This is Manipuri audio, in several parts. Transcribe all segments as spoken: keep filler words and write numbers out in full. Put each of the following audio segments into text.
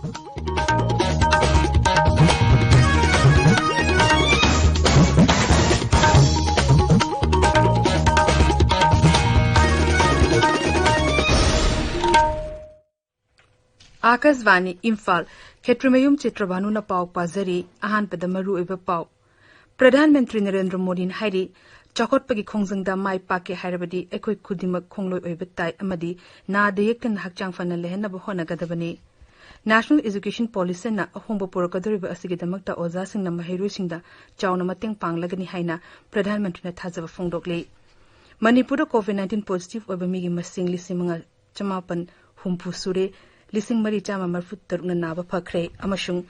ꯑꯥꯀꯥꯁꯕꯥꯅꯤ ꯏꯝꯐꯥꯜ꯫ ꯈꯦꯇ꯭ꯔꯤꯃꯌꯨꯝ ꯆꯤꯇ꯭ꯔꯚꯥꯅꯨꯅ ꯄꯥꯎ ꯄꯥꯖꯔꯤ꯫ ꯑꯍꯥꯟꯕꯗ ꯃꯔꯨꯑꯣꯏꯕ ꯄꯥꯎ꯫ ꯄ꯭ꯔꯙꯥꯟ ꯃꯟꯇ꯭ꯔꯤ ꯅꯔꯦꯟꯗ꯭ꯔ ꯃꯣꯗꯤꯅ ꯍꯥꯏꯔꯤ, ꯆꯥꯎꯈꯠꯄꯒꯤ ꯈꯣꯡꯖꯪꯗ ꯃꯥꯏ ꯄꯥꯛꯀꯦ ꯍꯥꯏꯔꯕꯗꯤ ꯑꯩꯈꯣꯏ ꯈꯨꯗꯤꯡꯃꯛ ꯈꯣꯡꯂꯣꯏ ꯑꯣꯏꯕ ꯇꯥꯏ ꯑꯃꯗꯤ ꯅꯥꯗ ꯌꯦꯛꯇꯅ ꯍꯛꯆꯥꯡ ꯐꯅ ꯂꯩꯍꯟꯅꯕ ꯍꯣꯠꯅꯒꯗꯕꯅꯤ꯫ National Education Policyꯅ ꯑꯍꯣꯡꯕ ꯄꯨꯔꯛꯀꯗꯧꯔꯤꯕ ꯑꯁꯤꯒꯤꯗꯃꯛꯇ ꯑꯣꯖꯥꯁꯤꯡꯅ ꯃꯍꯩꯔꯣꯏꯁꯤꯡꯗ ꯆꯥꯎꯅ ꯃꯇꯦꯡ ꯄꯥꯡꯂꯒꯅꯤ ꯍꯥꯏꯅ ꯄ꯭ꯔꯙꯥꯟ ꯃꯟꯇ꯭ꯔꯤꯅ ꯊꯥꯖꯕ ꯐꯣꯡꯗꯣꯛꯂꯤ꯫ ꯃꯅꯤꯄꯨꯔꯗ COVID nineteen positive ꯑꯣꯏꯕ ꯃꯤꯒꯤ ꯃꯁꯤꯡ ꯂꯤꯁꯤꯡ ꯃꯉꯥ ꯆꯃꯥꯄꯟ ꯍꯨꯝꯐꯨ ꯁꯨꯔꯦ, ꯂꯤꯁꯤꯡ ꯃꯔꯤ ꯆꯥꯝꯃ ꯃꯔꯤꯐꯨ ꯇꯔꯨꯛꯅ ꯅꯥꯕ ꯐꯈ꯭ꯔꯦ ꯑꯃꯁꯨꯡ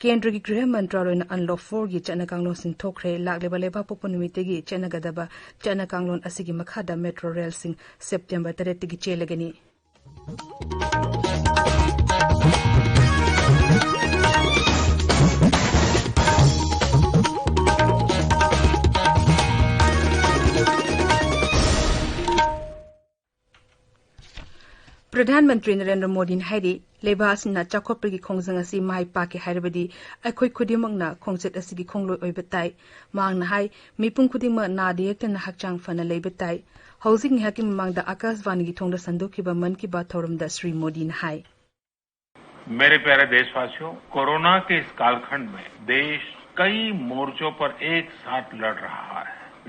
ꯀꯦꯟꯗ꯭ꯔꯒꯤ ꯒ꯭ꯔꯤꯍ ꯃꯟꯇ꯭ꯔꯥꯂꯣꯏꯅ Unlock fourꯒꯤ ꯆꯠꯅ ꯀꯥꯡꯂꯣꯟꯁꯤꯡ ꯊꯣꯛꯈ꯭ꯔꯦ꯫ ꯂꯥꯛꯂꯤꯕ ꯂꯩꯕꯥꯛꯄꯣꯛꯄ ꯅꯨꯃꯤꯠꯇꯒꯤ ꯆꯠꯅꯒꯗꯕ ꯆꯠꯅ ꯀꯥꯡꯂꯣꯟ ꯑꯁꯤꯒꯤ ꯃꯈꯥꯗ ꯃꯦꯇ꯭ꯔꯣ ꯔꯦꯜꯁꯤꯡ ꯁꯦꯞꯇꯦꯝꯕꯔ ꯇꯔꯦꯠꯇꯒꯤ ꯆꯦꯜꯂꯒꯅꯤ꯫ ꯄ꯭ꯔꯙꯥꯟ ꯃꯟꯇ꯭ꯔꯤ ꯅꯔꯦꯟꯗ꯭ꯔ ꯃꯣꯗꯤꯅ ꯍꯥꯏꯔꯤ, ꯂꯩꯕꯥꯛ ꯑꯁꯤꯅ ꯆꯥꯎꯈꯠꯄꯒꯤ ꯈꯣꯡꯖꯪ ꯑꯁꯤ ꯃꯥꯏ ꯄꯥꯛꯀꯦ ꯍꯥꯏꯔꯕꯗꯤ ꯑꯩꯈꯣꯏ ꯈꯨꯗꯤꯡꯃꯛꯅ ꯈꯣꯡꯆꯠ ꯑꯁꯤꯒꯤ ꯈꯣꯡꯂꯣꯏ ꯑꯣꯏꯕ ꯇꯥꯏ꯫ ꯃꯍꯥꯛꯅ ꯍꯥꯏ, ꯃꯤꯄꯨꯝ ꯈꯨꯗꯤꯡꯃꯛ ꯅꯥꯗ ꯌꯦꯛꯇꯅ ꯍꯛꯆꯥꯡ ꯐꯅ ꯂꯩꯕ ꯇꯥꯏ꯫ ꯍꯧꯖꯤꯛ ꯉꯥꯏꯍꯥꯛꯀꯤ ꯃꯃꯥꯡꯗ ꯑꯥꯀꯥꯁꯕꯥꯅꯤꯒꯤ ꯊꯣꯡꯗ ꯁꯟꯗꯣꯛꯈꯤꯕ ꯃꯟ ꯀꯤ ꯕꯥꯠ ꯊꯧꯔꯝꯗ ꯁ꯭ꯔꯤ ꯃꯣꯗꯤꯅ ꯍꯥꯏ꯫ मेरे प्यारे देशवासियों, कोरोना के इस कालखंड में देश कई मोर्चों पर एक साथ लड़ रहा है,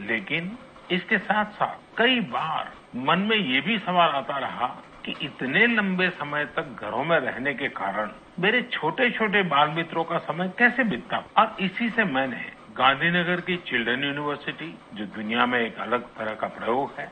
लेकिन इसके साथ साथ कई बार मन में ये भी सवाल आता रहा कि इतने लंबे समय तक घरों में रहने के कारण मेरे छोटे छोटे बाल मित्रों का समय कैसे बीतता। और इसी से मैंने गांधीनगर की चिल्ड्रन यूनिवर्सिटी, जो दुनिया में एक अलग तरह का प्रयोग है,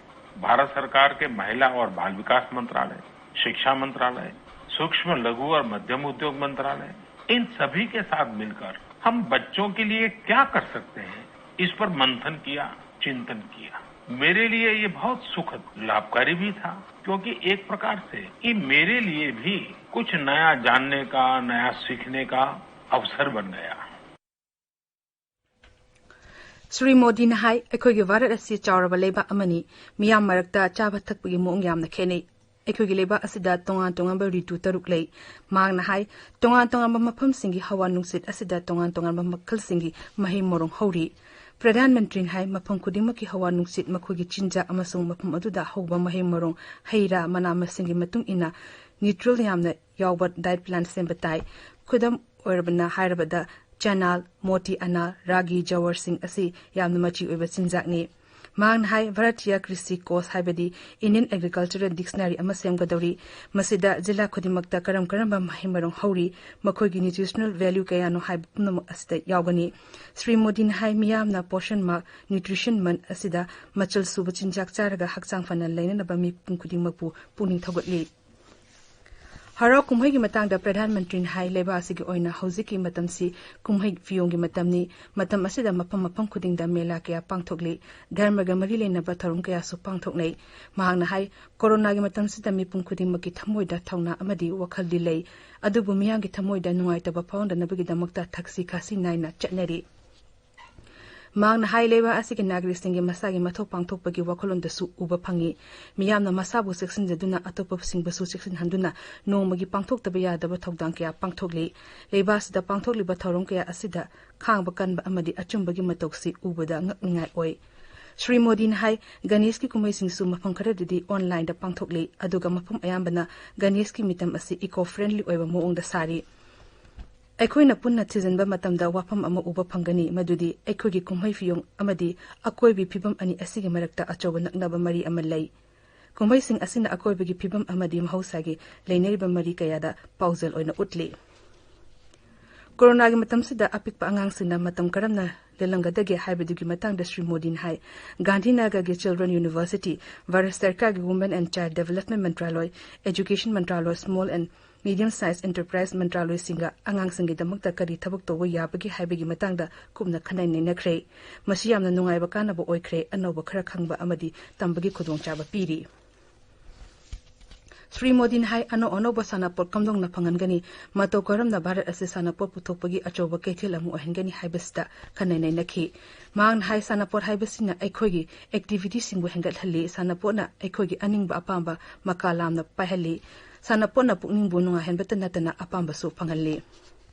भारत सरकार के महिला और बाल विकास मंत्रालय, शिक्षा मंत्रालय, सूक्ष्म लघु और मध्यम उद्योग मंत्रालय, इन सभी के साथ मिलकर हम बच्चों के लिए क्या कर सकते हैं, इस पर मंथन किया, चिंतन किया। मेरे लिए ये बहुत सुखद, लाभकारी भी था, क्योंकि एक प्रकार से ये मेरे लिए भी कुछ नया जानने का, नया सीखने का अवसर बन गया। ꯁ꯭ꯔꯤ ꯃꯣꯗꯤꯅ ꯍꯥꯏ, ꯑꯩꯈꯣꯏꯒꯤ ꯚꯥꯔꯠ ꯑꯁꯤ ꯆꯥꯎꯔꯕ ꯂꯩꯕꯥꯛ ꯑꯃꯅꯤ꯫ ꯃꯤꯌꯥꯝ ꯃꯔꯛꯇ ꯆꯥꯕ ꯊꯛꯄꯒꯤ ꯃꯑꯣꯡ ꯌꯥꯝꯅ ꯈꯦꯠꯅꯩ꯫ ꯑꯩꯈꯣꯏꯒꯤ ꯂꯩꯕꯥꯛ ꯑꯁꯤꯗ ꯇꯣꯉꯥꯟ ꯇꯣꯉꯥꯟꯕ ꯔꯤꯇꯨ ꯇꯔꯨꯛ ꯂꯩ꯫ ꯃꯍꯥꯛꯅ ꯍꯥꯏ, ꯇꯣꯉꯥꯟ ꯇꯣꯉꯥꯟꯕ ꯃꯐꯝꯁꯤꯡꯒꯤ ꯍꯋꯥ ꯅꯨꯡꯁꯤꯠ ꯑꯁꯤꯗ ꯇꯣꯉꯥꯟ ꯇꯣꯉꯥꯟꯕ ꯃꯈꯜꯁꯤꯡꯒꯤ ꯃꯍꯩ ꯃꯔꯣꯡ ꯍꯧꯔꯤ꯫ ꯄ꯭ꯔꯙꯥꯟ ꯃꯟꯇ꯭ꯔꯤꯅ ꯍꯥꯏ, ꯃꯐꯝ ꯈꯨꯗꯤꯡꯃꯛꯀꯤ ꯍꯋꯥ ꯅꯨꯡꯁꯤꯠ, ꯃꯈꯣꯏꯒꯤ ꯆꯤꯟꯖꯥꯛ ꯑꯃꯁꯨꯡ ꯃꯐꯝ ꯑꯗꯨꯗ ꯍꯧꯕ ꯃꯍꯩ ꯃꯔꯣꯡ, ꯍꯩ ꯔꯥ, ꯃꯅꯥ ꯃꯁꯤꯡꯒꯤ ꯃꯇꯨꯡ ꯏꯟꯅ ꯅ꯭ꯌꯨꯇ꯭ꯔꯦꯜ ꯌꯥꯝꯅ ꯌꯥꯎꯕ ꯗꯥꯏꯠ ꯄ꯭ꯂꯥꯟ ꯁꯦꯝꯕ ꯇꯥꯏ꯫ ꯈꯨꯗꯝ ꯑꯣꯏꯔꯕꯅ ꯍꯥꯏꯔꯕꯗ, ꯆꯅꯥꯜ, ꯃꯣꯇꯤ ꯑꯅꯥꯜ, ꯔꯥꯒꯤ, ꯖꯋꯔꯁꯤꯡ ꯑꯁꯤ ꯌꯥꯝꯅ ꯃꯆꯤ ꯑꯣꯏꯕ ꯆꯤꯟꯖꯥꯛꯅꯤ꯫ ꯃꯍꯥꯛꯅ ꯍꯥꯏ, ꯚꯥꯔꯇꯤꯌꯥ ꯀ꯭ꯔꯤꯁꯤ ꯀꯣꯁ ꯍꯥꯏꯕꯗꯤ Indian Agricultural Dictionary ꯑꯃ ꯁꯦꯝꯒꯗꯧꯔꯤ꯫ ꯃꯁꯤꯗ ꯖꯤꯂꯥ ꯈꯨꯗꯤꯡꯃꯛꯇ ꯀꯔꯝ ꯀꯔꯝꯕ ꯃꯍꯩ ꯃꯔꯣꯡ ꯍꯧꯔꯤ, ꯃꯈꯣꯏꯒꯤ nutritional value ꯀꯌꯥꯅꯣ ꯍꯥꯏꯕ ꯄꯨꯝꯅꯃꯛ ꯑꯁꯤꯗ ꯌꯥꯎꯒꯅꯤ꯫ ꯁ꯭ꯔꯤ ꯃꯣꯗꯤꯅ ꯍꯥꯏ, ꯃꯤꯌꯥꯝꯅ ꯄꯣꯁꯟ ꯃꯥꯔꯛ, nutrition month ꯑꯁꯤꯗ ꯃꯆꯜ ꯁꯨꯕ ꯆꯤꯟꯖꯥꯛ ꯆꯥꯔꯒ ꯍꯛꯆꯥꯡ ꯐꯅ ꯂꯩꯅꯅꯕ ꯃꯤꯄꯨꯝ ꯈꯨꯗꯤꯡꯃꯛꯄꯨ ꯄꯨꯛꯅꯤꯡ ꯊꯧꯒꯠꯂꯤ꯫ ꯍꯔꯥꯎ ꯀꯨꯝꯍꯩꯒꯤ ꯃꯇꯥꯡꯗ ꯄ꯭ꯔꯙꯥꯟ ꯃꯟꯇ꯭ꯔꯤꯅ ꯍꯥꯏ, ꯂꯩꯕꯥꯛ ꯑꯁꯤꯒꯤ ꯑꯣꯏꯅ ꯍꯧꯖꯤꯛꯀꯤ ꯃꯇꯝꯁꯤ ꯀꯨꯝꯍꯩ ꯐꯤꯌꯣꯡꯒꯤ ꯃꯇꯝꯅꯤ꯫ ꯃꯇꯝ ꯑꯁꯤꯗ ꯃꯐꯝ ꯃꯐꯝ ꯈꯨꯗꯤꯡꯗ ꯃꯦꯂꯥ ꯀꯌꯥ ꯄꯥꯡꯊꯣꯛꯂꯤ꯫ ꯙꯔꯃꯒ ꯃꯔꯤ ꯂꯩꯅꯕ ꯊꯧꯔꯝ ꯀꯌꯥꯁꯨ ꯄꯥꯡꯊꯣꯛꯅꯩ꯫ ꯃꯍꯥꯛꯅ ꯍꯥꯏ, ꯀꯣꯔꯣꯅꯥꯒꯤ ꯃꯇꯝꯁꯤꯗ ꯃꯤꯄꯨꯝ ꯈꯨꯗꯤꯡꯃꯛꯀꯤ ꯊꯃꯣꯏꯗ ꯊꯧꯅꯥ ꯑꯃꯗꯤ ꯋꯥꯈꯜꯗꯤ ꯂꯩ, ꯑꯗꯨꯕꯨ ꯃꯤꯌꯥꯝꯒꯤ ꯊꯃꯣꯏꯗ ꯅꯨꯡꯉꯥꯏꯇꯕ ꯐꯥꯎꯍꯟꯗꯅꯕꯒꯤꯗꯃꯛꯇ ꯊꯛꯁꯤ ꯈꯥꯁꯤ ꯅꯥꯏꯅ ꯆꯠꯅꯔꯤ꯫ ꯃꯍꯥꯛꯅ ꯍꯥꯏ, ꯂꯩꯕꯥꯛ ꯑꯁꯤꯒꯤ ꯅꯥꯒꯔꯤꯛꯁꯤꯡꯒꯤ ꯃꯁꯥꯒꯤ ꯃꯊꯧ ꯄꯥꯡꯊꯣꯛꯄꯒꯤ ꯋꯥꯈꯜꯂꯣꯟꯗꯁꯨ ꯎꯕ ꯐꯪꯏ꯫ ꯃꯤꯌꯥꯝꯅ ꯃꯁꯥꯕꯨ ꯆꯦꯛꯁꯤꯟꯖꯗꯨꯅ ꯑꯇꯣꯞꯄꯁꯤꯡꯕꯨꯁꯨ ꯆꯦꯛꯁꯤꯟꯍꯟꯗꯨꯅ ꯅꯣꯡꯃꯒꯤ ꯄꯥꯡꯊꯣꯛꯇꯕ ꯌꯥꯗꯕ ꯊꯧꯗꯥꯡ ꯀꯌꯥ ꯄꯥꯡꯊꯣꯛꯂꯤ꯫ ꯂꯩꯕꯥꯛ ꯑꯁꯤꯗ ꯄꯥꯡꯊꯣꯛꯂꯤꯕ ꯊꯧꯔꯝ ꯀꯌꯥ ꯑꯁꯤꯗ ꯈꯥꯡꯕ ꯀꯟꯕ ꯑꯃꯗꯤ ꯑꯆꯨꯝꯕꯒꯤ ꯃꯇꯧꯁꯤ ꯎꯕꯗ ꯉꯛꯅꯤꯡꯉꯥꯏ ꯑꯣꯏ꯫ ꯁ꯭ꯔꯤ ꯃꯣꯗꯤꯅ ꯍꯥꯏ, ꯒꯅꯦꯁꯀꯤ ꯀꯨꯝꯍꯩꯁꯤꯡꯁꯨ ꯃꯐꯝ ꯈꯔꯗꯗꯤ ꯑꯣꯟꯂꯥꯏꯟꯗ ꯄꯥꯡꯊꯣꯛꯂꯤ, ꯑꯗꯨꯒ ꯃꯐꯝ ꯑꯌꯥꯝꯕꯅ ꯒꯅꯦꯁꯀꯤ ꯃꯤꯇꯝ ꯑꯁꯤ ꯏꯀꯣ ꯐ꯭ꯔꯦꯟꯗꯂꯤ ꯑꯣꯏꯕ ꯃꯑꯣꯡꯗ ꯁꯥꯔꯤ꯫ ꯑꯩꯈꯣꯏꯅ ꯄꯨꯟꯅ ꯊꯤꯖꯤꯟꯕ ꯃꯇꯝꯗ ꯋꯥꯐꯝ ꯑꯃ ꯎꯕ ꯐꯪꯒꯅꯤ, ꯃꯗꯨꯗꯤ ꯑꯩꯈꯣꯏꯒꯤ ꯀꯨꯝꯍꯩ ꯐꯤꯌꯣꯡ ꯑꯃꯗꯤ ꯑꯀꯣꯏꯕꯤ ꯐꯤꯕꯝ ꯑꯅꯤ ꯑꯁꯤꯒꯤ ꯃꯔꯛꯇ ꯑꯆꯧꯕ ꯅꯛꯅꯕ ꯃꯔꯤ ꯑꯃ ꯂꯩ꯫ ꯀꯨꯝꯍꯩꯁꯤꯡ ꯑꯁꯤꯅ ꯑꯀꯣꯏꯕꯒꯤ ꯐꯤꯕꯝ ꯑꯃꯗꯤ ꯃꯍꯧꯁꯥꯒꯤ ꯂꯩꯅꯔꯤꯕ ꯃꯔꯤ ꯀꯌꯥꯗ ꯄꯥꯎꯖꯦꯜ ꯑꯣꯏꯅ ꯎꯠꯂꯤ꯫ ꯀꯣꯔꯣꯅꯥꯒꯤ ꯃꯇꯝꯁꯤꯗ ꯑꯄꯤꯛꯄ ꯑꯉꯥꯡꯁꯤꯡꯅ ꯃꯇꯝ ꯀꯔꯝꯅ ꯂꯦꯜꯂꯝꯒꯗꯒꯦ ꯍꯥꯏꯕꯗꯨꯒꯤ ꯃꯇꯥꯡꯗ ꯁ꯭ꯔꯤ ꯃꯣꯗꯤꯅ ꯍꯥꯏ, ꯒꯥꯟꯙꯤꯅꯒꯔꯒꯤ Children University, ꯚꯥꯔꯠ ꯁꯔꯀꯥꯔꯒꯤ Women and Child Development ꯃꯟꯇ꯭ꯔꯥꯂꯣꯏ, Education ꯃꯟꯇ꯭ꯔꯥꯂꯣꯏ, Small and Medium Size Enterprise ꯃꯟꯇ꯭ꯔꯥꯂꯣꯏꯁꯤꯡꯒ ꯑꯉꯥꯡꯁꯤꯡꯒꯤꯗꯃꯛꯇ ꯀꯔꯤ ꯊꯕꯛ ꯇꯧꯕ ꯌꯥꯕꯒꯦ ꯍꯥꯏꯕꯒꯤ ꯃꯇꯥꯡꯗ ꯀꯨꯞꯅ ꯈꯟꯅ ꯅꯩꯅꯈ꯭ꯔꯦ꯫ ꯃꯁꯤ ꯌꯥꯝꯅ ꯅꯨꯡꯉꯥꯏꯕ ꯀꯥꯟꯅꯕ ꯑꯣꯏꯈ꯭ꯔꯦ, ꯑꯅꯧꯕ ꯈꯔ ꯈꯪꯕ ꯑꯃꯗꯤ ꯇꯝꯕꯒꯤ ꯈꯨꯗꯣꯡꯆꯥꯕ ꯄꯤꯔꯤ꯫ ꯁ꯭ꯔꯤ ꯃꯣꯗꯤꯅ ꯍꯥꯏ, ꯑꯅꯧ ꯑꯅꯧꯕ ꯁꯥꯟꯅꯄꯣꯠ ꯀꯝꯗꯧꯅ ꯐꯪꯍꯟꯒꯅꯤ, ꯃꯇꯧ ꯀꯔꯝꯅ ꯚꯥꯔꯠ ꯑꯁꯤ ꯁꯥꯟꯅꯄꯣꯠ ꯄꯨꯊꯣꯛꯄꯒꯤ ꯑꯆꯧꯕ ꯀꯩꯊꯦꯜ ꯑꯃ ꯑꯣꯏꯍꯟꯒꯅꯤ ꯍꯥꯏꯕꯁꯤꯗ ꯈꯟꯅ ꯅꯩꯅꯈꯤ꯫ ꯃꯍꯥꯛꯅ ꯍꯥꯏ, ꯁꯥꯟꯅꯄꯣꯠ ꯍꯥꯏꯕꯁꯤꯅ ꯑꯩꯈꯣꯏꯒꯤ ꯑꯦꯛꯇꯤꯚꯤꯇꯤꯁꯤꯡꯕꯨ ꯍꯦꯟꯒꯠꯍꯜꯂꯤ, ꯁꯥꯟꯅꯄꯣꯠꯅ ꯑꯩꯈꯣꯏꯒꯤ ꯑꯅꯤꯡꯕ ꯑꯄꯥꯝꯕ ꯃꯀꯥ ꯂꯥꯝꯅ ꯄꯥꯏꯍꯜꯂꯤ, ꯁꯥꯟꯅꯄꯣꯠꯅ ꯄꯨꯛꯅꯤꯡꯕꯨ ꯅꯨꯡꯉꯥꯏꯍꯟꯕꯇ ꯅꯠꯇꯅ ꯑꯄꯥꯝꯕꯁꯨ ꯐꯪꯍꯜꯂꯤ꯫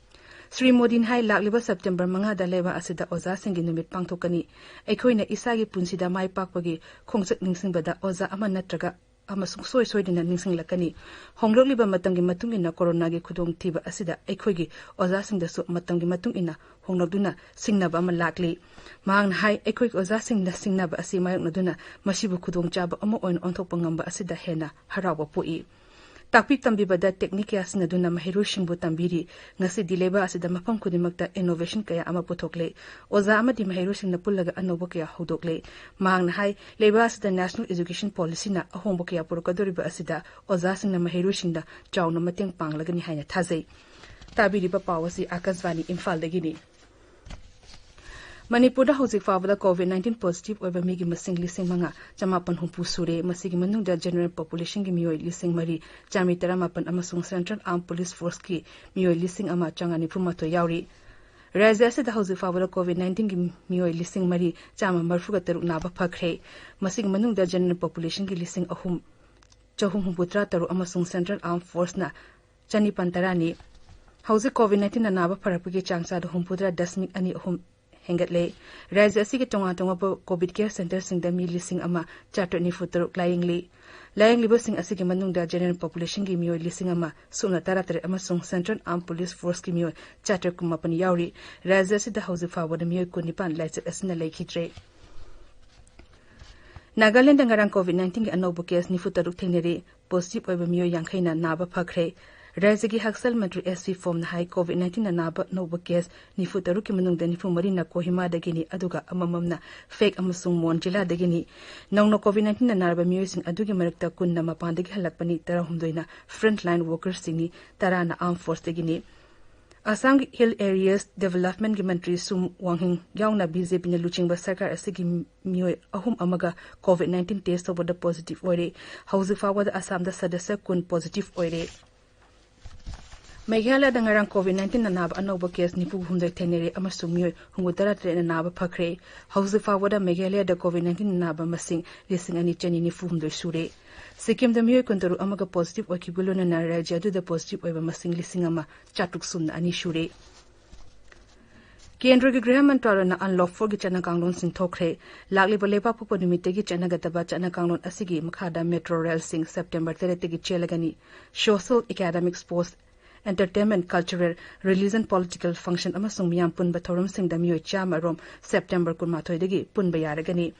ꯁ꯭ꯔꯤ ꯃꯣꯗꯤꯅ ꯍꯥꯏ, ꯂꯥꯛꯂꯤꯕ ꯁꯦꯞꯇꯦꯝꯕꯔ ꯃꯉꯥꯗ ꯂꯩꯕꯥꯛ ꯑꯁꯤꯗ ꯑꯣꯖꯥꯁꯤꯡꯒꯤ ꯅꯨꯃꯤꯠ ꯄꯥꯡꯊꯣꯛꯀꯅꯤ꯫ ꯑꯩꯈꯣꯏꯅ ꯏꯁꯥꯒꯤ ꯄꯨꯟꯁꯤꯗ ꯃꯥꯏ ꯄꯥꯛꯄꯒꯤ ꯈꯣꯡꯆꯠ ꯅꯤꯡꯁꯤꯡꯕꯗ ꯑꯣꯖꯥ ꯑꯃ ꯅꯠꯇ꯭ꯔꯒ ꯑꯃ ꯁꯨꯡꯁꯣꯏ ꯁꯣꯏꯗꯅ ꯅꯤꯡꯁꯤꯡꯂꯛꯀꯅꯤ꯫ ꯍꯣꯡꯂꯛꯂꯤꯕ ꯃꯇꯝꯒꯤ ꯃꯇꯨꯡ ꯏꯟꯅ ꯀꯣꯔꯣꯅꯥꯒꯤ ꯈꯨꯗꯣꯡꯊꯤꯕ ꯑꯁꯤꯗ ꯑꯩꯈꯣꯏꯒꯤ ꯑꯣꯖꯥꯁꯤꯡꯗꯁꯨ ꯃꯇꯝꯒꯤ ꯃꯇꯨꯡ ꯏꯟꯅ ꯍꯣꯡꯂꯛꯇꯨꯅ ꯁꯤꯡꯅꯕ ꯑꯃ ꯂꯥꯛꯂꯤ꯫ ꯃꯍꯥꯛꯅ ꯍꯥꯏ, ꯑꯩꯈꯣꯏꯒꯤ ꯑꯣꯖꯥꯁꯤꯡꯅ ꯁꯤꯡꯅꯕ ꯑꯁꯤ ꯃꯥꯌꯣꯛꯅꯗꯨꯅ ꯃꯁꯤꯕꯨ ꯈꯨꯗꯣꯡꯆꯥꯕ ꯑꯃ ꯑꯣꯏꯅ ꯑꯣꯟꯊꯣꯛꯄ ꯉꯝꯕ ꯑꯁꯤꯗ ꯍꯦꯟꯅ ꯍꯔꯥꯎꯕ ꯄꯣꯛꯏ꯫ ꯇꯥꯛꯄꯤ ꯇꯝꯕꯤꯕꯗ ꯇꯦꯛꯅꯤꯛ ꯀꯌꯥ ꯁꯤꯖꯤꯟꯅꯗꯨꯅ ꯃꯍꯩꯔꯣꯏꯁꯤꯡꯕꯨ ꯇꯝꯕꯤꯔꯤ꯫ ꯉꯁꯤꯗꯤ ꯂꯩꯕꯥꯛ ꯑꯁꯤꯗ ꯃꯐꯝ ꯈꯨꯗꯤꯡꯃꯛꯇ innovation ꯀꯌꯥ ꯑꯃ ꯄꯨꯊꯣꯛꯂꯦ꯫ ꯑꯣꯖꯥ ꯑꯃꯗꯤ ꯃꯍꯩꯔꯣꯏꯁꯤꯡꯅ ꯄꯨꯜꯂꯒ ꯑꯅꯧꯕ ꯀꯌꯥ ꯍꯧꯗꯣꯛꯂꯦ꯫ ꯃꯍꯥꯛꯅ ꯍꯥꯏ, ꯂꯩꯕꯥꯛ ꯑꯁꯤꯗ National Education Policyꯅ ꯑꯍꯣꯡꯕ ꯀꯌꯥ ꯄꯨꯔꯛꯀꯗꯧꯔꯤꯕ ꯑꯁꯤꯗ ꯑꯣꯖꯥꯁꯤꯡꯅ ꯃꯍꯩꯔꯣꯏꯁꯤꯡꯗ ꯆꯥꯎꯅ ꯃꯇꯦꯡ ꯄꯥꯡꯂꯒꯅꯤ ꯍꯥꯏꯅ ꯊꯥꯖꯩ꯫ ꯇꯥꯕꯤꯔꯤꯕ ꯄꯥꯎ ꯑꯁꯤ ꯑꯥꯀꯥꯁꯕꯥꯅꯤ ꯏꯝꯐꯥꯜꯗꯒꯤꯅꯤ꯫ ꯃꯅꯤꯄꯨꯔꯗ ꯍꯧꯖꯤꯛ ꯐꯥꯎꯕꯗ COVID nineteen positive ꯑꯣꯏꯕ ꯃꯤꯒꯤ ꯃꯁꯤꯡ ꯂꯤꯁꯤꯡ ꯃꯉꯥ ꯆꯃꯥꯄꯟ ꯍꯨꯝꯐꯨ ꯁꯨꯔꯦ꯫ ꯃꯁꯤꯒꯤ ꯃꯅꯨꯡꯗ general populationꯒꯤ ꯃꯤꯑꯣꯏ ꯂꯤꯁꯤꯡ ꯃꯔꯤ ꯆꯥꯃꯔꯤ ꯇꯔꯥꯃꯥꯄꯟ ꯑꯃꯁꯨꯡ Central Armed Police Forceꯀꯤ ꯃꯤꯑꯣꯏ ꯂꯤꯁꯤꯡ ꯑꯃ ꯆꯥꯃꯉꯥ ꯅꯤꯐꯨ ꯃꯥꯊꯣꯏ ꯌꯥꯎꯔꯤ꯫ ꯔꯥꯖ꯭ꯌ ꯑꯁꯤꯗ ꯍꯧꯖꯤꯛ ꯐꯥꯎꯕꯗ COVID nineteenꯒꯤ ꯃꯤꯑꯣꯏ ꯂꯤꯁꯤꯡ ꯃꯔꯤ ꯆꯥꯝꯃ ꯃꯔꯤꯐꯨꯒ ꯇꯔꯨꯛ ꯅꯥꯕ ꯐꯈ꯭ꯔꯦ꯫ ꯃꯁꯤꯒꯤ ꯃꯅꯨꯡꯗ general populationꯒꯤ ꯂꯤꯁꯤꯡ ꯑꯍꯨꯝ ꯆꯍꯨꯝ ꯍꯨꯝꯐꯨ ꯇꯔꯥ ꯇꯔꯨꯛ ꯑꯃꯁꯨꯡ Central Armed Forceꯅ ꯆꯅꯤꯄꯥꯟ ꯇꯔꯥꯅꯤ꯫ ꯍꯧꯖꯤꯛ COVID nineteenꯅ ꯅꯥꯕ ꯐꯔꯛꯄꯒꯤ ꯆꯥꯡ ꯆꯥꯗ ꯍꯨꯝꯐꯨꯇꯔꯥ ꯗꯁꯃꯤꯛ ꯑꯅꯤ ꯑꯍꯨꯝ ꯍꯦꯟꯒꯠꯂꯦ꯫ ꯔꯥꯖ꯭ꯌ ꯑꯁꯤꯒꯤ ꯇꯣꯉꯥꯟ ꯇꯣꯉꯥꯟꯕ COVID care centreꯁꯤꯡꯗ ꯃꯤ ꯂꯤꯁꯤꯡ ꯑꯃ ꯆꯥꯇ꯭ꯔꯦꯠ ꯅꯤꯐꯨ ꯇꯔꯨꯛ ꯂꯥꯌꯦꯡꯂꯤ꯫ ꯂꯥꯌꯦꯡꯂꯤꯕꯁꯤꯡ ꯑꯁꯤꯒꯤ ꯃꯅꯨꯡꯗ general populationꯒꯤ ꯃꯤꯑꯣꯏ ꯂꯤꯁꯤꯡ ꯑꯃ ꯁꯨꯞꯅ ꯇꯔꯥꯇꯔꯦꯠ ꯑꯃꯁꯨꯡ Central Armed Police Forceꯀꯤ ꯃꯤꯑꯣꯏ ꯆꯥꯇ꯭ꯔꯦꯠ ꯀꯨꯟꯃꯥꯄꯟ ꯌꯥꯎꯔꯤ꯫ ꯔꯥꯖ꯭ꯌ ꯑꯁꯤꯗ ꯍꯧꯖꯤꯛ ꯐꯥꯎꯕꯗ ꯃꯤꯑꯣꯏ ꯀꯨꯟꯅꯤꯄꯥꯟ ꯂꯥꯏꯆꯠ ꯑꯁꯤꯅ ꯂꯩꯈꯤꯗ꯭ꯔꯦ꯫ ꯅꯥꯒꯥꯂꯦꯟꯗ ꯉꯔꯥꯡ COVID nineteenꯒꯤ ꯑꯅꯧꯕ case ꯅꯤꯐꯨ ꯇꯔꯨꯛ ꯊꯦꯡꯅꯔꯤ꯫ Positive ꯑꯣꯏꯕ ꯃꯤꯑꯣꯏ ꯌꯥꯡꯈꯩꯅ ꯅꯥꯕ ꯐꯈ꯭ꯔꯦ꯫ ꯔꯥꯖ꯭ꯌꯒꯤ ꯍꯛꯁꯦꯜ ꯃꯟꯇ꯭ꯔꯤ S C Phomꯅ ꯍꯥꯏ, COVID nineteenꯅ ꯅꯥꯕ ꯑꯅꯧꯕ case ꯅꯤꯐꯨ ꯇꯔꯨꯛꯀꯤ ꯃꯅꯨꯡꯗ ꯅꯤꯐꯨ ꯃꯔꯤꯅ ꯀꯣꯍꯤꯃꯥꯗꯒꯤꯅꯤ, ꯑꯗꯨꯒ ꯑꯃꯃꯝꯅ Phek ꯑꯃꯁꯨꯡ Mon ꯖꯤꯂꯥꯗꯒꯤꯅꯤ꯫ ꯅꯧꯅ COVID nineteenꯅ ꯅꯥꯔꯕ ꯃꯤꯑꯣꯏꯁꯤꯡ ꯑꯗꯨꯒꯤ ꯃꯔꯛꯇ ꯀꯨꯟꯅ ꯃꯄꯥꯟꯗꯒꯤ ꯍꯜꯂꯛꯄꯅꯤ, ꯇꯔꯥꯍꯨꯝꯗꯣꯏꯅ frontline workersꯁꯤꯡꯅꯤ, ꯇꯔꯥꯅ armed forceꯇꯒꯤꯅꯤ꯫ ꯑꯁꯥꯝꯒꯤ ꯍꯤꯜ ꯑꯦꯔꯤꯌꯥꯁ ꯗꯦꯕꯂꯞꯃꯦꯟꯒꯤ ꯃꯟꯇ꯭ꯔꯤ ꯁꯨꯝ ꯋꯥꯡꯍꯤꯡ ꯌꯥꯎꯅ ꯕꯤ ꯖꯦ ꯄꯤꯅ ꯂꯨꯆꯤꯡꯕ ꯁꯔꯀꯥꯔ ꯑꯁꯤꯒꯤ ꯃꯤꯑꯣꯏ ꯑꯍꯨꯝ ꯑꯃꯒ ꯀꯣꯚꯤꯗ ꯅꯥꯏꯟꯇꯤꯟ ꯇꯦꯁ ꯇꯧꯕꯗ ꯄꯣꯖꯤꯇꯤꯚ ꯑꯣꯏꯔꯦ꯫ ꯍꯧꯖꯤꯛ ꯐꯥꯎꯕꯗ ꯑꯁꯥꯝꯗ ꯁꯗꯁ꯭ꯌ ꯀꯨꯟ ꯄꯣꯖꯤꯇꯤꯚ ꯑꯣꯏꯔꯦ꯫ ꯃꯦꯘꯥꯂꯌꯥꯗ ꯉꯔꯥꯡ ꯀꯣꯚꯤꯗ ꯅꯥꯏꯟꯇꯤꯟꯅ ꯅꯥꯕ ꯑꯅꯧꯕ ꯀꯦꯁ ꯅꯤꯐꯨ ꯍꯨꯝꯗꯣꯏ ꯊꯦꯡꯅꯔꯦ ꯑꯃꯁꯨꯡ ꯃꯤꯑꯣꯏ ꯍꯨꯝꯐꯨ ꯇꯔꯥ ꯇꯔꯦꯠꯅ ꯅꯥꯕ ꯐꯈ꯭ꯔꯦ꯫ ꯍꯧꯖꯤꯛ ꯐꯥꯎꯕꯗ ꯃꯦꯘꯥꯂꯌꯥꯗ ꯀꯣꯚꯤꯗ ꯅꯥꯏꯟꯇꯤꯟꯅ ꯅꯥꯕ ꯃꯁꯤꯡ ꯂꯤꯁꯤꯡ ꯑꯅꯤ ꯆꯅꯤ ꯅꯤꯐꯨ ꯍꯨꯝꯗꯣꯏ ꯁꯨꯔꯦ꯫ ꯁꯤꯛꯀꯤꯝꯗ ꯃꯤꯑꯣꯏ ꯀꯨꯟꯇꯔꯨꯛ ꯑꯃꯒ ꯄꯣꯖꯤꯇꯤꯚ ꯑꯣꯏꯈꯤꯕꯒ ꯂꯣꯏꯅꯅ ꯔꯥꯖ꯭ꯌ ꯑꯗꯨꯗ ꯄꯣꯖꯤꯇꯤꯚ ꯑꯣꯏꯕ ꯃꯁꯤꯡ ꯂꯤꯁꯤꯡ ꯑꯃ ꯆꯥꯇ꯭ꯔꯨꯛ ꯁꯨꯞꯅ ꯑꯅꯤ ꯁꯨꯔꯦ꯫ ꯀꯦꯟꯗ꯭ꯔꯒꯤ ꯒ꯭ꯔꯤꯍ ꯃꯟꯇ꯭ꯔꯥꯂꯌꯅ ꯑꯟꯂꯣꯛ ꯐꯣꯔꯒꯤ ꯆꯠꯅ ꯀꯥꯡꯂꯣꯟꯁꯤꯡ ꯊꯣꯛꯈ꯭ꯔꯦ꯫ ꯂꯥꯛꯂꯤꯕ ꯂꯩꯕꯥꯛ ꯄꯣꯛꯄ ꯅꯨꯃꯤꯠꯇꯒꯤ ꯆꯠꯅꯒꯗꯕ ꯆꯠꯅ ꯀꯥꯡꯂꯣꯟ ꯑꯁꯤꯒꯤ ꯃꯈꯥꯗ ꯃꯦꯇ꯭ꯔꯣ ꯔꯦꯜꯁꯤꯡ ꯁꯦꯞꯇꯦꯝꯕꯔ ꯇꯔꯦꯠꯇꯒꯤ ꯆꯦꯜꯂꯒꯅꯤ꯫ Social, academic, sports, entertainment, cultural, religion, political function ꯑꯃꯁꯨꯡ ꯃꯤꯌꯥꯝ ꯄꯨꯟꯕ ꯊꯧꯔꯝꯁꯤꯡꯗ ꯃꯤꯑꯣꯏ ꯆꯥꯝꯃ ꯔꯣꯝ ꯁꯦꯞꯇꯦꯝꯕꯔ ꯀꯨꯟꯃꯥꯊꯣꯏꯗꯒꯤ ꯄꯨꯟꯕ ꯌꯥꯔꯒꯅꯤ꯫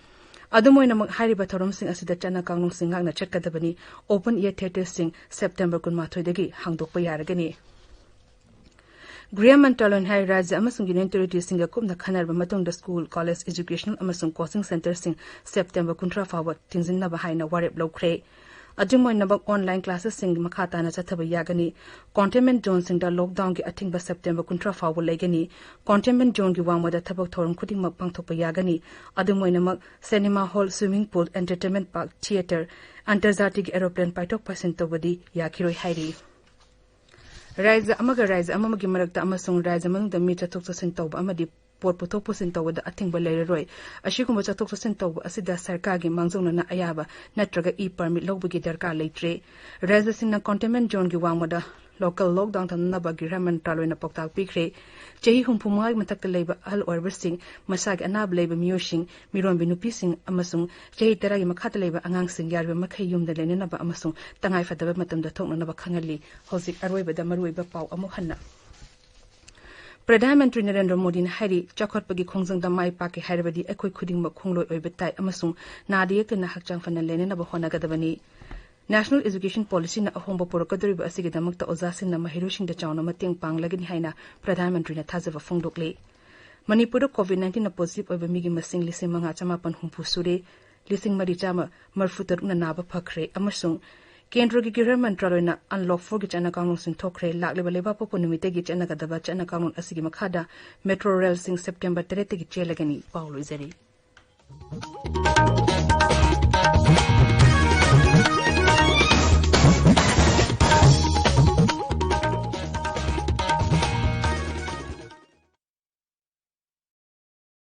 ꯑꯗꯨꯝ ꯑꯣꯏꯅꯃꯛ, ꯍꯥꯏꯔꯤꯕ ꯊꯧꯔꯝꯁꯤꯡ ꯑꯁꯤꯗ ꯆꯠꯅ ꯀꯥꯡꯂꯣꯟꯁꯤꯡ ꯉꯥꯛꯅ ꯆꯠꯀꯗꯕꯅꯤ꯫ ꯑꯣꯄꯟ ꯑꯦꯌꯔ ꯊꯤꯌꯦꯇꯔꯁꯤꯡ ꯁꯦꯞꯇꯦꯝꯕꯔ ꯀꯨꯟꯃꯥꯊꯣꯏꯗꯒꯤ ꯍꯥꯡꯗꯣꯛꯄ ꯌꯥꯔꯒꯅꯤ꯫ ꯒ꯭ꯔꯤꯍ ꯃꯟꯇ꯭ꯔꯥꯂꯌꯅ ꯍꯥꯏ, ꯔꯥꯖ꯭ꯌ ꯑꯃꯁꯨꯡ ꯌꯨꯅꯤꯌꯟ ꯇꯦꯔꯤꯇꯣꯔꯤꯁꯤꯡꯒ ꯀꯨꯞꯅ ꯈꯟꯅꯔꯕ ꯃꯇꯨꯡꯗ ꯁ꯭ꯀꯨꯜ, ꯀꯣꯂꯦꯖ, ꯑꯦꯖꯨꯀꯦꯁꯅꯦꯜ ꯑꯃꯁꯨꯡ ꯀꯣꯆꯤꯡ ꯁꯦꯟꯇꯔꯁꯤꯡ ꯁꯦꯞꯇꯦꯝꯕꯔ ꯀꯨꯟꯊ꯭ꯔꯥ ꯐꯥꯎꯕ ꯊꯤꯡꯖꯤꯟꯅꯕ ꯍꯥꯏꯅ ꯋꯥꯔꯦꯞ ꯂꯧꯈ꯭ꯔꯦ꯫ ꯑꯗꯨꯝ ꯑꯣꯏꯅꯃꯛ, ꯑꯣꯟꯂꯥꯏꯟ ꯀ꯭ꯂꯥꯁꯦꯁꯁꯤꯡ ꯃꯈꯥ ꯇꯥꯅ ꯆꯠꯊꯕ ꯌꯥꯒꯅꯤ꯫ ꯀꯟꯇꯦꯟꯃꯦꯟꯠ ꯖꯣꯟꯁꯤꯡꯗ ꯂꯣꯛꯗꯥꯎꯟꯒꯤ ꯑꯊꯤꯡꯕ ꯁꯦꯞꯇꯦꯝꯕꯔ ꯀꯨꯟꯊ꯭ꯔꯥ ꯐꯥꯎꯕ ꯂꯩꯒꯅꯤ꯫ ꯀꯟꯇꯦꯟꯃꯦꯟꯠ ꯖꯣꯟꯒꯤ ꯋꯥꯡꯃꯗ ꯊꯕꯛ ꯊꯧꯔꯝ ꯈꯨꯗꯤꯡꯃꯛ ꯄꯥꯡꯊꯣꯛꯄ ꯌꯥꯒꯅꯤ꯫ ꯑꯗꯨꯝ ꯑꯣꯏꯅꯃꯛ, cinema hall, swimming pool, entertainment park, theatre, ꯑꯟꯇꯔꯖꯥꯇꯤꯒꯤ ꯑꯦꯔꯣꯄ꯭ꯂꯦꯟ ꯄꯥꯏꯊꯣꯛ ꯄꯥꯏꯁꯤꯟ ꯇꯧꯕꯗꯤ ꯌꯥꯈꯤꯔꯣꯏ ꯍꯥꯏꯔꯤ꯫ ꯔꯥꯖ꯭ꯌ ꯑꯃꯒ ꯔꯥꯖ꯭ꯌ ꯑꯃꯒꯤ ꯃꯔꯛꯇ ꯑꯃꯁꯨꯡ ꯔꯥꯖ꯭ꯌ ꯃꯅꯨꯡꯗ ꯃꯤ ꯆꯠꯊꯣꯛ ꯆꯠꯁꯤꯟ ꯇꯧꯕ ꯑꯃꯗꯤ ꯄꯣꯠ ꯄꯨꯊꯣꯛ ꯄꯨꯁꯤꯟ ꯇꯧꯕꯗ ꯑꯊꯤꯡꯕ ꯂꯩꯔꯔꯣꯏ꯫ ꯑꯁꯤꯒꯨꯝꯕ ꯆꯠꯊꯣꯛ ꯆꯠꯁꯤꯟ ꯇꯧꯕ ꯑꯁꯤꯗ ꯁꯔꯀꯥꯔꯒꯤ ꯃꯥꯡꯖꯧꯅꯅ ꯑꯌꯥꯕ ꯅꯠꯇ꯭ꯔꯒ ꯏ ꯄꯔꯃꯤꯠ ꯂꯧꯕꯒꯤ ꯗꯔꯀꯥꯔ ꯂꯩꯇ꯭ꯔꯦ꯫ ꯔꯥꯖ꯭ꯌꯁꯤꯡꯅ ꯀꯟꯇꯦꯟꯃꯦꯟꯠ ꯖꯣꯟꯒꯤ ꯋꯥꯡꯃꯗ ꯂꯣꯀꯦꯜ ꯂꯣꯛꯗꯥꯎꯟ ꯊꯝꯅꯅꯕ ꯒ꯭ꯔꯤꯍ ꯃꯟꯇ꯭ꯔꯥꯂꯌꯅ ꯄꯥꯎꯇꯥꯛ ꯄꯤꯈ꯭ꯔꯦ꯫ ꯆꯍꯤ ꯍꯨꯝꯐꯨ ꯃꯉꯥꯒꯤ ꯃꯊꯛꯇ ꯂꯩꯕ ꯑꯍꯜ ꯑꯣꯏꯔꯕꯁꯤꯡ, ꯃꯁꯥꯒꯤ ꯑꯅꯥꯕ ꯂꯩꯕ ꯃꯤꯑꯣꯏꯁꯤꯡ, ꯃꯤꯔꯣꯟꯕꯤ ꯅꯨꯄꯤꯁꯤꯡ ꯑꯃꯁꯨꯡ ꯆꯍꯤ ꯇꯔꯥꯒꯤ ꯃꯈꯥꯗ ꯂꯩꯕ ꯑꯉꯥꯡꯁꯤꯡ ꯌꯥꯔꯤꯕ ꯃꯈꯩ ꯌꯨꯝꯗ ꯂꯩꯅꯅꯕ ꯑꯃꯁꯨꯡ ꯇꯉꯥꯏꯐꯗꯕ ꯃꯇꯝꯗ ꯊꯣꯛꯅꯅꯕ ꯈꯪꯍꯜꯂꯤ꯫ ꯍꯧꯖꯤꯛ ꯑꯔꯣꯏꯕꯗ ꯃꯔꯨꯑꯣꯏꯕ ꯄꯥꯎ ꯑꯃꯨꯛ ꯍꯟꯅ꯫ ꯄ꯭ꯔꯙꯥꯟ ꯃꯟꯇ꯭ꯔꯤ ꯅꯔꯦꯟꯗ꯭ꯔ ꯃꯣꯗꯤꯅ ꯍꯥꯏꯔꯤ, ꯆꯥꯎꯈꯠꯄꯒꯤ ꯈꯣꯡꯖꯪꯗ ꯃꯥꯏ ꯄꯥꯛꯀꯦ ꯍꯥꯏꯔꯕꯗꯤ ꯑꯩꯈꯣꯏ ꯈꯨꯗꯤꯡꯃꯛ ꯈꯣꯡꯂꯣꯏ ꯑꯣꯏꯕ ꯇꯥꯏ ꯑꯃꯁꯨꯡ ꯅꯥꯗ ꯌꯦꯛꯇꯅ ꯍꯛꯆꯥꯡ ꯐꯅ ꯂꯩꯅꯅꯕ ꯍꯣꯠꯅꯒꯗꯕꯅꯤ꯫ ꯅꯦꯁꯅꯦꯜ ꯑꯦꯖꯨꯀꯦꯁꯟ ꯄꯣꯂꯤꯁꯤꯅ ꯑꯍꯣꯡꯕ ꯄꯨꯔꯛꯀꯗꯧꯔꯤꯕ ꯑꯁꯤꯒꯤꯗꯃꯛꯇ ꯑꯣꯖꯥꯁꯤꯡꯅ ꯃꯍꯩꯔꯣꯏꯁꯤꯡꯗ ꯆꯥꯎꯅ ꯃꯇꯦꯡ ꯄꯥꯡꯂꯒꯅꯤ ꯍꯥꯏꯅ ꯄ꯭ꯔꯙꯥꯟ ꯃꯟꯇ꯭ꯔꯤꯅ ꯊꯥꯖꯕ ꯐꯣꯡꯗꯣꯛꯂꯤ꯫ ꯃꯅꯤꯄꯨꯔꯗ ꯀꯣꯚꯤꯗ ꯅꯥꯏꯟꯇꯤꯟꯅ ꯄꯣꯖꯤꯇꯤꯚ ꯑꯣꯏꯕ ꯃꯤꯒꯤ ꯃꯁꯤꯡ ꯂꯤꯁꯤꯡ ꯃꯉꯥ ꯆꯃꯥꯄꯟ ꯍꯨꯝꯐꯨ ꯁꯨꯔꯦ, ꯂꯤꯁꯤꯡ ꯃꯔꯤ ꯆꯥꯝꯃ ꯃꯔꯤꯐꯨ ꯇꯔꯨꯛꯅ ꯅꯥꯕ ꯐꯈ꯭ꯔꯦ ꯑꯃꯁꯨꯡ ꯀꯦꯟꯗ꯭ꯔꯒꯤ ꯒ꯭ꯔꯤꯍ ꯃꯟꯇ꯭ꯔꯥꯂꯣꯏꯅ ꯑꯟꯂꯣꯛ ꯐꯣꯔꯒꯤ ꯆꯠꯅ ꯀꯥꯡꯂꯣꯟꯁꯤꯡ ꯊꯣꯛꯈ꯭ꯔꯦ꯫ ꯂꯥꯛꯂꯤꯕ ꯂꯩꯕꯥꯛꯄꯣꯛꯄ ꯅꯨꯃꯤꯠꯇꯒꯤ ꯆꯠꯅꯒꯗꯕ ꯆꯠꯅ ꯀꯥꯡꯂꯣꯟ ꯑꯁꯤꯒꯤ ꯃꯈꯥꯗ ꯃꯦꯇ꯭ꯔꯣ ꯔꯦꯜꯁꯤꯡ ꯁꯦꯞꯇꯦꯝꯕꯔ ꯇꯔꯦꯠꯇꯒꯤ ꯆꯦꯜꯂꯒꯅꯤ꯫ ꯄꯥꯎ ꯂꯣꯏꯖꯔꯤ꯫